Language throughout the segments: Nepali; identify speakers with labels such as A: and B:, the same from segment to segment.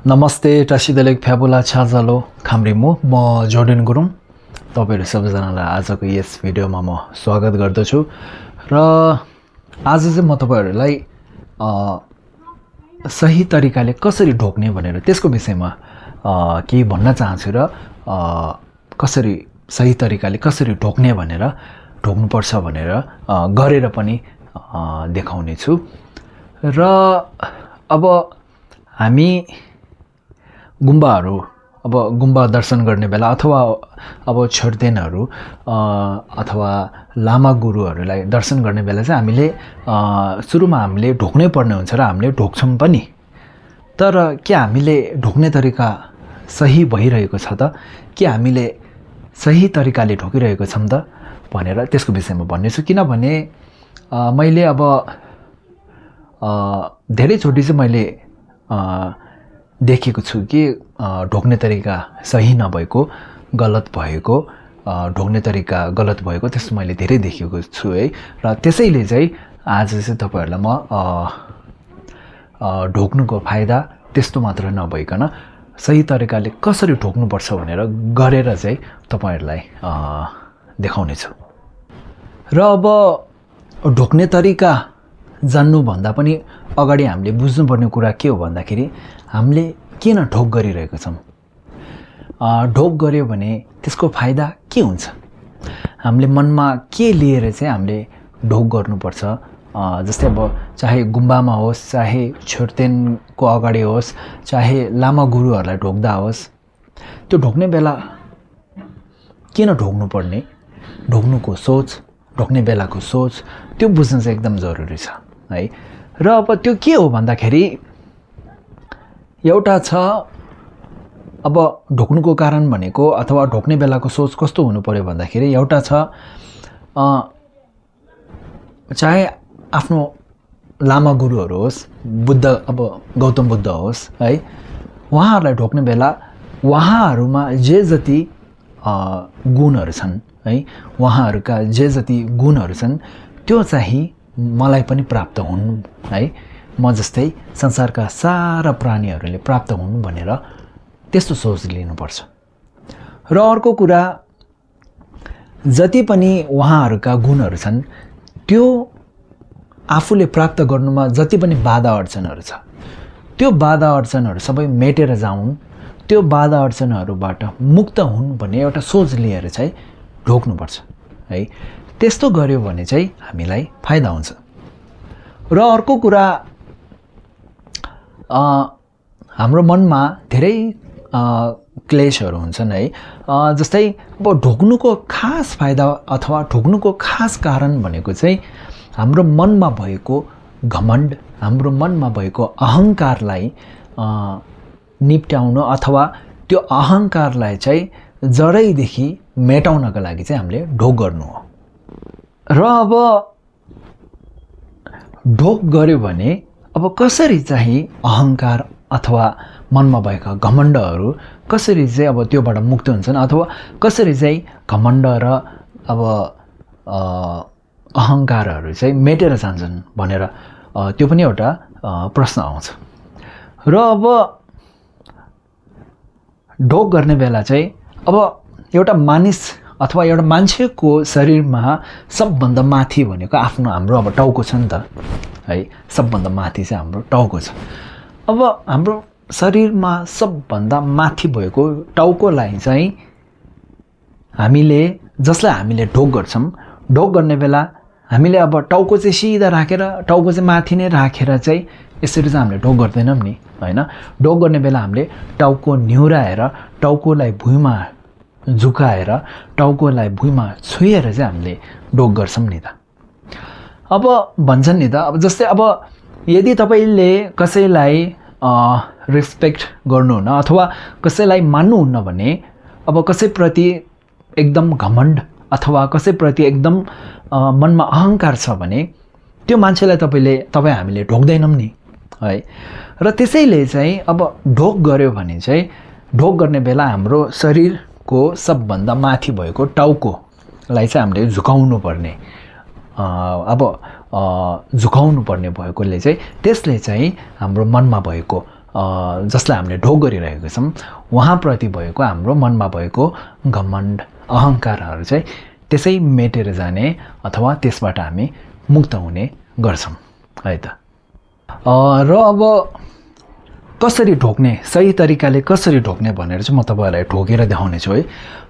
A: नमस्ते टासिदलेक फ्याबुला छाजालो खाम्रिमु म जोर्डेन गुरुङ तपाईहरु सबैजनालाई आजको यस भिडियोमा म स्वागत गर्दछु र आज चाहिँ म तपाईहरुलाई सही तरिकाले कसरी ढोक्ने भनेर त्यसको विषयमा केही भन्न चाहन्छु र कसरी सही तरिकाले कसरी ढोक्ने भनेर ढोक्नुपर्छ भनेर गरेर पनि देखाउने छु र अब हामी गुम्बा दर्शन गर्ने बेला अथवा अब छोर्तेनहरु अथवा लामा गुरुहरुलाई दर्शन गर्ने बेला चाहिँ हामीले सुरुमा हामीले ढोक्नै पर्ने हुन्छ र हामीले ढोक्छौं पनि। तर के हामीले ढोक्ने तरिका सही भइरहेको छ त, के हामीले सही तरिकाले ढोकिरहेको छौं त भनेर त्यसको विषयमा भन्ने छु। किनभने मैले अब धेरै चोटी चाहिँ मैले देखेको छु कि ढोक्ने तरिका सही नभएको, गलत भएको, ढोक्ने तरिका गलत भएको त्यस्तो मैले धेरै देखेको छु है। र त्यसैले चाहिँ आज चाहिँ तपाईहरुलाई म ढोक्नुको फाइदा त्यस्तो मात्र नभइकन सही तरिकाले कसरी ढोक्नुपर्छ भनेर गरेर चाहिँ तपाईहरुलाई देखाउने छु। र अब ढोक्ने तरिका जान्नु भन्दा पनि अगाडि हामीले बुझ्नुपर्ने कुरा के हो भन्दाखेरि हामीले किन ढोक गरिरहेको छौं, ढोक गर्यो भने त्यसको फाइदा के हुन्छ, हामीले मनमा के लिएर चाहिँ हामीले ढोक गर्नुपर्छ। जस्तै अब चाहे गुम्बामा होस्, चाहे छोर्तेनको अगाडि होस्, चाहे लामा गुरुहरुलाई ढोक्दा होस्, त्यो ढोक्ने बेला किन ढोक्नु पर्ने, ढोक्नुको सोच, ढोक्ने बेलाको सोच त्यो बुझ्न चाहिँ एकदम जरुरी छ है। र अब त्यो के हो भन्दाखेरि एउटा छ अब ढोक्नुको कारण भनेको अथवा ढोक्ने बेलाको सोच कस्तो हुनु पर्यो भन्दाखेरि एउटा छ चाहे आफ्नो लामा गुरुहरु होस्, बुद्ध अब गौतम बुद्ध होस् है, उहाँहरुलाई ढोक्ने बेला उहाँहरुमा जे जति गुणहरु छन् है, उहाँहरुका जे जति गुणहरु छन् त्यो चाहिँ मलाई पनि प्राप्त हुन् है, म जस्तै संसारका सारा प्राणीहरुले प्राप्त हुन् भनेर त्यस्तो सोच लिनुपर्छ। र अर्को कुरा जति पनि उहाँहरुका गुणहरु छन् त्यो आफूले प्राप्त गर्नुमा जति पनि बाधा अडचनहरु छ त्यो बाधा अडचनहरु सबै मेटेर जाउन्, त्यो बाधा अडचनहरुबाट मुक्त हुन् भन्ने एउटा सोच लिएर चाहिँ ढोक्नुपर्छ है। त्यस्तो गर्यो भने चाहिँ हामीलाई फाइदा हुन्छ। र अर्को कुरा हाम्रो मनमा धेरै क्लेशहरु हुन्छन् है। जस्तै अब ढोक्नुको खास फाइदा अथवा ढोक्नुको खास कारण भनेको चाहिँ हाम्रो मनमा भएको घमण्ड, हाम्रो मनमा भएको अहंकारलाई निप्ट्याउन अथवा त्यो अहंकारलाई चाहिँ जडैदेखि मेटाउनका लागि चाहिँ हामीले ढोक गर्नु हो। र अब ढोक गर्यो भने अब कसरी चाहिँ अहंकार अथवा मनमा भएका घमण्डहरु कसरी चाहिँ अब त्योबाट मुक्त हुन्छन् अथवा कसरी चाहिँ घमण्ड र अब अहंकारहरु चाहिँ मेटेर जान्छन् भनेर त्यो पनि एउटा प्रश्न आउँछ। र अब ढोक गर्ने बेला चाहिँ अब एउटा मानिस अथवा एउटा मान्छेको शरीरमा सबभन्दा माथि भनेको हाम्रो अब टाउको छ नि त है, सबभन्दा माथि चाहिँ हाम्रो टाउको छ। अब हाम्रो शरीरमा सबभन्दा माथि भएको टाउकोलाई चाहिँ जसलाई हामीले ढोक गर्छौं, ढोक गर्ने बेला हामीले अब टाउको चाहिँ सिधा राखेर टाउको चाहिँ माथि नै राखेर चाहिँ यसरी चाहिँ हामीले ढोक गर्दैनौं नि हैन। ढोक गर्ने बेला हामीले टाउको निहुराएर टाउकोलाई भुइँमा झुकाएर टाउकोलाई भुइँमा छुएर चाहिँ हामीले ढोक गर्छौं नि त। अब भन्छन् नि त, अब जस्तै अब यदि तपाईले कसैलाई रेस्पेक्ट गर्नुहुन्न अथवा कसैलाई मान्नुहुन्न भने अब कसैप्रति एकदम घमण्ड अथवा कसैप्रति एकदम मनमा अहंकार छ भने त्यो मान्छेलाई हामीले ढोक्दैनौं नि है। र त्यसैले चाहिँ अब ढोक गर्यो भने चाहिँ ढोक गर्ने बेला हाम्रो शरीरको सबभन्दा माथि भएको टाउकोलाई चाहिँ हामीले झुकाउनु पर्ने झुकाउनु पर्ने भएकोले चाहिँ त्यसले चाहिँ हाम्रो मनमा भएको जसलाई हामीले ढोक गरिरहेको छौँ उहाँप्रति भएको हाम्रो मनमा भएको घमण्ड अहङ्कारहरू चाहिँ त्यसै मेटेर जाने अथवा त्यसबाट हामी मुक्त हुने गर्छौँ है त। र अब कसरी ढोक्ने, सही तरिकाले कसरी ढोक्ने भनेर चाहिँ म तपाईँहरूलाई ढोकेर देखाउने छु है।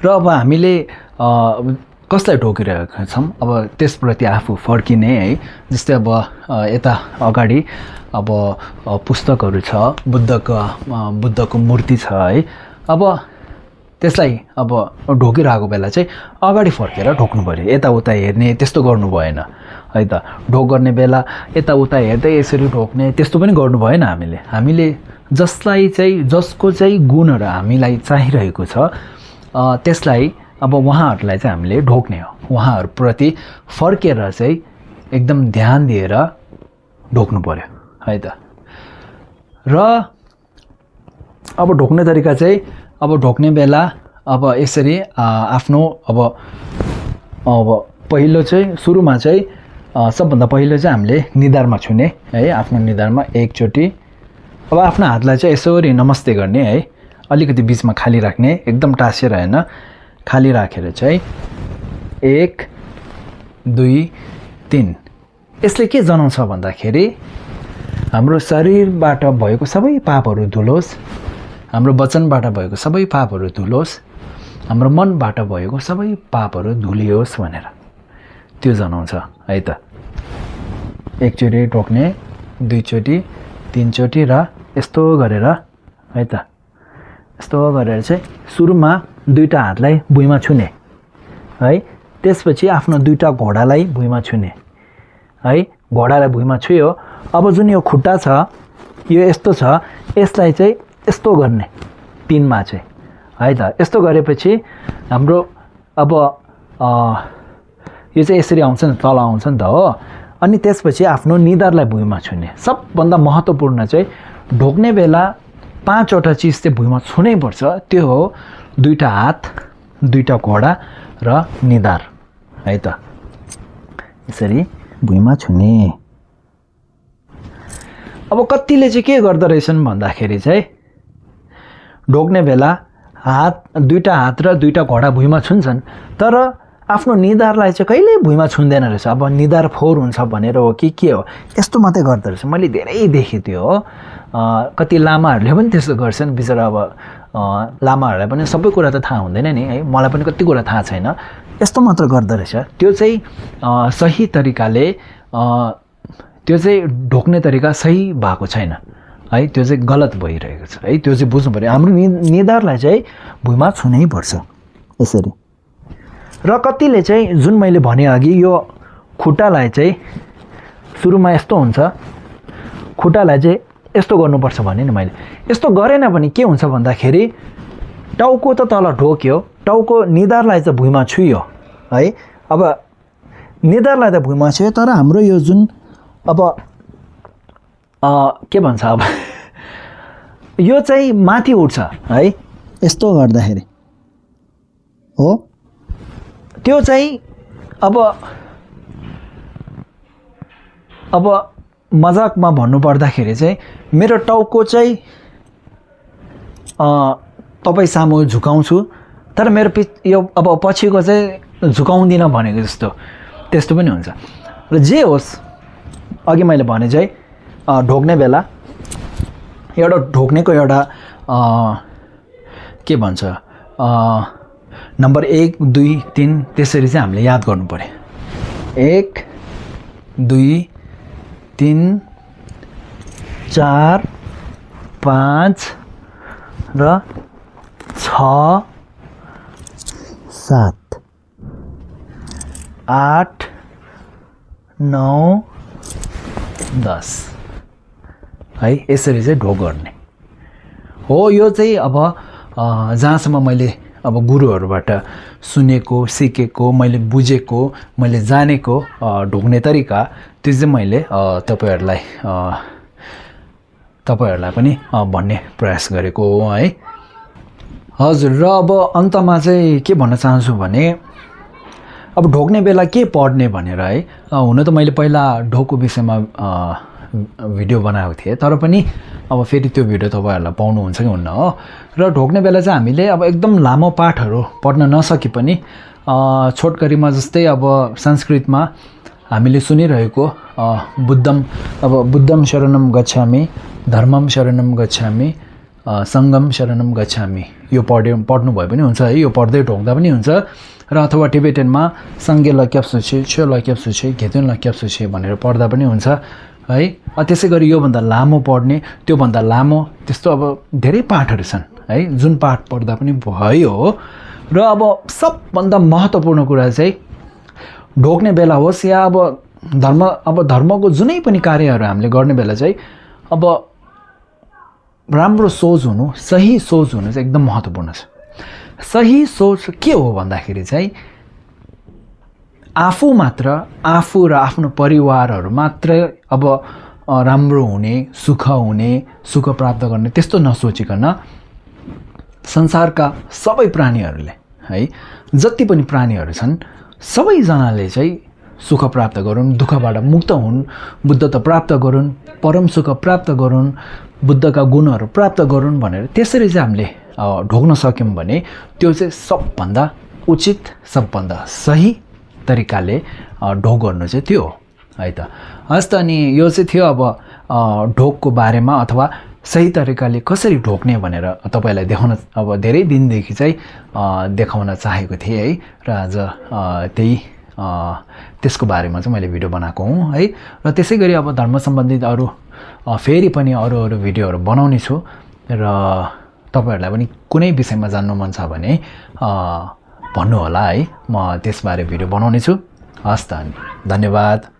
A: र अब हामीले कसलाई ढोकिरहेका छौँ अब त्यसप्रति आफू फर्किने है। जस्तै अब यता अगाडि अब पुस्तकहरू छ, बुद्धको मूर्ति छ है। अब त्यसलाई अब ढोकिरहेको बेला चाहिँ अगाडि फर्केर ढोक्नु पऱ्यो, यताउता हेर्ने त्यस्तो गर्नु भएन है त। ढोक गर्ने बेला यताउता हेर्दै यसरी ढोक्ने त्यस्तो पनि गर्नु भएन। हामीले जसलाई चाहिँ जसको चाहिँ गुणहरू हामीलाई चाहिरहेको छ त्यसलाई अब उहाँहरूलाई चाहिँ हामीले ढोक्ने हो। उहाँहरूप्रति फर्केर चाहिँ एकदम ध्यान दिएर ढोक्नु पऱ्यो है त। र अब ढोक्ने तरिका चाहिँ अब ढोक्ने बेला अब यसरी आफ्नो अब पहिलो चाहिँ सुरुमा चाहिँ सबभन्दा पहिलो चाहिँ हामीले निधारमा छुने है। आफ्नो निधारमा एकचोटि अब आफ्नो हातलाई चाहिँ यसरी नमस्ते गर्ने है। अलिकति बिचमा खाली राख्ने, एकदम टाँसेर होइन, खाली राखेर चाहिँ 1 2 3। यसले के जनाउँछ भन्दाखेरि हाम्रो शरीरबाट भएको सबै पापहरू धुलोस्, हाम्रो वचनबाट भएको सबै पापहरू धुलोस्, हाम्रो मनबाट भएको सबै पापहरू धुलियोस् भनेर त्यो जनाउँछ है त। एकचोटि ढोक्ने, दुईचोटि, तीनचोटि र यस्तो गरेर है त। यस्तो गरेर चाहिँ सुरुमा दुईटा हातलाई भुइँमा छुने है। त्यसपछि आफ्नो दुईटा घोडालाई भुइँमा छुने है। घोडालाई भुइँमा छुयो। अब जुन यो खुट्टा छ यो यस्तो छ, यसलाई चाहिँ यस्तो गर्ने पिनमा चाहिँ है त। यस्तो गरेपछि हाम्रो अब यो चाहिँ यसरी आउँछ नि, तल आउँछ नि त हो। अनि त्यसपछि आफ्नो निधारलाई भुइँमा छुने। सबभन्दा महत्त्वपूर्ण चाहिँ ढोक्ने बेला 5वटा चिज चाहिँ भुइँमा छुनै पर्छ। त्यो हो दुईटा हात, दुईटा घोडा र निधार है त। यसरी भुइँमा छुने। अब कतिले चाहिँ के गर्दो रहेछन् भन्दाखेरि चाहिँ ढोक्ने बेला दुईटा हात र दुईटा घोडा भुइँमा छुन्छन्, तर आफ्नो निधारलाई चाहिँ कहिल्यै भुइँमा छुन्दैन रहेछ। अब निधार फोहोर हुन्छ भनेर हो कि के हो, यस्तो मात्रै गर्दो रहेछ। मैले धेरै देखेँ त्यो हो। कति लामाहरूले पनि त्यस्तो गर्छन् बिचरा। अब लामाहरूलाई पनि सबै कुरा त थाहा हुँदैन नि है। मलाई पनि कति कुरा थाहा छैन। यस्तो मात्र गर्दो रहेछ। त्यो चाहिँ सही तरिकाले त्यो चाहिँ ढोक्ने तरिका सही भएको छैन है। त्यो चाहिँ गलत भइरहेको छ है। त्यो चाहिँ बुझ्नु पऱ्यो। हाम्रो निधारलाई चाहिँ भुइँमा छुनै पर्छ यसरी। र कतिले चाहिँ जुन मैले भने अघि यो खुट्टालाई चाहिँ सुरुमा यस्तो हुन्छ, खुट्टालाई चाहिँ यस्तो गर्नुपर्छ भने नि मैले। यस्तो गरेन भने के हुन्छ भन्दाखेरि टाउको त तल ढोक्यो, टाउको निधारलाई चाहिँ भुइँमा छुयो है। अब निधारलाई त भुइँमा छुयो, तर हाम्रो यो जुन अब के भन्छ अब यो चाहिँ माथि उठ्छ है। यस्तो गर्दाखेरि हो त्यो चाहिँ अब मजाकमा भन्नुपर्दाखेरि चाहिँ मेरो टाउको चाहिँ तपाईँ सामु झुकाउँछु, तर मेरो यो अब पछिको चाहिँ झुकाउँदिनँ भनेको जस्तो त्यस्तो पनि हुन्छ। र जे होस्, अघि मैले भने चाहिँ ढोक्ने बेला एउटा ढोक्नेको एउटा के भन्छ नम्बर 1 2 3 त्यसरी चाहिँ हामीले याद गर्नु पर्यो। 1 2 3 4 5 र 6 7 8 9 10 है। यसरी चाहिँ ढोक गर्ने हो। यो चाहिँ अब जहाँसम्म मैले अब गुरुहरूबाट सुनेको, सिकेको, मैले बुझेको, मैले जानेको ढोक्ने तरिका त्यो चाहिँ मैले तपाईँहरूलाई पनि भन्ने प्रयास गरेको हो है। हजुर। र अब अन्तमा चाहिँ के भन्न चाहन्छु भने अब ढोक्ने बेला के पढ्ने भनेर है। हुन त मैले पहिला ढोकको विषयमा भिडियो बनाएको थिएँ, तर पनि अब फेरि त्यो भिडियो तपाईँहरूलाई पाउनुहुन्छ कि हुन्न हो। र ढोग्ने बेला चाहिँ हामीले अब एकदम लामो पाठहरू पढ्न नसके पनि छोटकरीमा जस्तै अब संस्कृतमा हामीले सुनिरहेको बुद्धम शरणम गच्छामि, धर्मम शरणम गच्छामि, सङ्गम शरणम गच्छामि, यो पढ्नु भए पनि हुन्छ है, यो पढ्दै ढोग्दा पनि हुन्छ। र अथवा टिबेटनमा सङ्गे लक्याप्सुछे, छ्यो लक्याप्सुछे, घेतुन लक्याप्सुछे भनेर पढ्दा पनि हुन्छ है। त्यसै गरी योभन्दा लामो पढ्ने, त्योभन्दा लामो, त्यस्तो अब धेरै पाठहरू छन् है, जुन पाठ पढ्दा पनि भयो हो। र अब सबभन्दा महत्त्वपूर्ण कुरा चाहिँ ढोग्ने बेला होस् या अब धर्मको जुनै पनि कार्यहरू हामीले गर्ने बेला चाहिँ अब राम्रो सोच हुनु, सही सोच हुनु चाहिँ एकदम महत्त्वपूर्ण छ। सही सोच के हो भन्दाखेरि चाहिँ आफू र आफ्नो परिवारहरू मात्र अब राम्रो हुने, सुख प्राप्त गर्ने त्यस्तो नसोचिकन संसारका सबै प्राणीहरूले है, जति पनि प्राणीहरू छन् सबैजनाले चाहिँ सुख प्राप्त गरून्, दुःखबाट मुक्त हुन्, बुद्धता प्राप्त गरून्, परम सुख प्राप्त गरून्, बुद्धका गुणहरू प्राप्त गरून् भनेर त्यसरी चाहिँ हामीले ढोग्न सक्यौँ भने त्यो चाहिँ सबभन्दा उचित, सबभन्दा सही तरिकाले ढोग गर्नु चाहिँ त्यो हो है त। हस् त, अनि यो चाहिँ थियो अब ढोगको बारेमा अथवा सही तरिकाले कसरी ढोग्ने भनेर तपाईँलाई देखाउन अब धेरै दिनदेखि चाहिँ देखाउन चाहेको थिएँ है। र आज त्यही त्यसको बारेमा चाहिँ मैले भिडियो बनाएको हुँ है। र त्यसै गरी अब धर्म सम्बन्धित अरू फेरि पनि अरू भिडियोहरू बनाउने छु। र तपाईँहरूलाई पनि कुनै विषयमा जान्नु मन छ भने भन्नु होला है, म त्यसबारे भिडियो बनाउने छु। हस् त, धन्यवाद।